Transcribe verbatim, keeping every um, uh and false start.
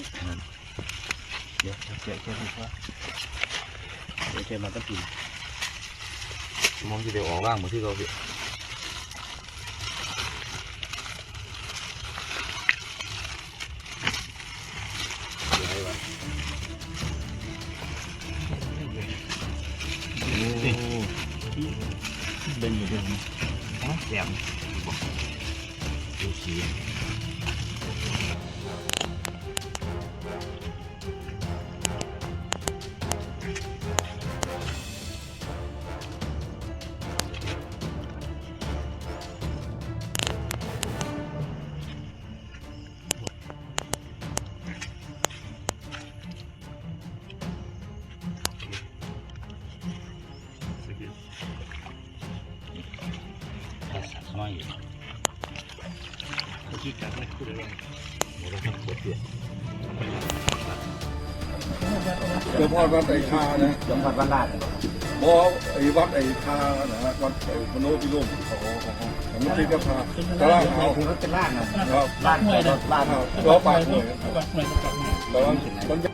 เดี๋ยวเดี๋ยวเดี๋ยวดูว่าเดี๋ยวเจอมาตั้งปีมองที่เดียวออกล่างเหมือนที่เราเห็น เด่นอยู่เด่นนะแหลมบอกดูสีเจ้าพ่อวัดไอ้คานะเจ้าพ่อวัดราชบ่ไอ้วัดไอ้คานะวัดไอ้มโนพิรมของของของมันติดกับพาตลาดเอาเป็นวัดเป็นราชนะครับราชห้วยราชห้วยตลาดห้วยแต่ว่ามัน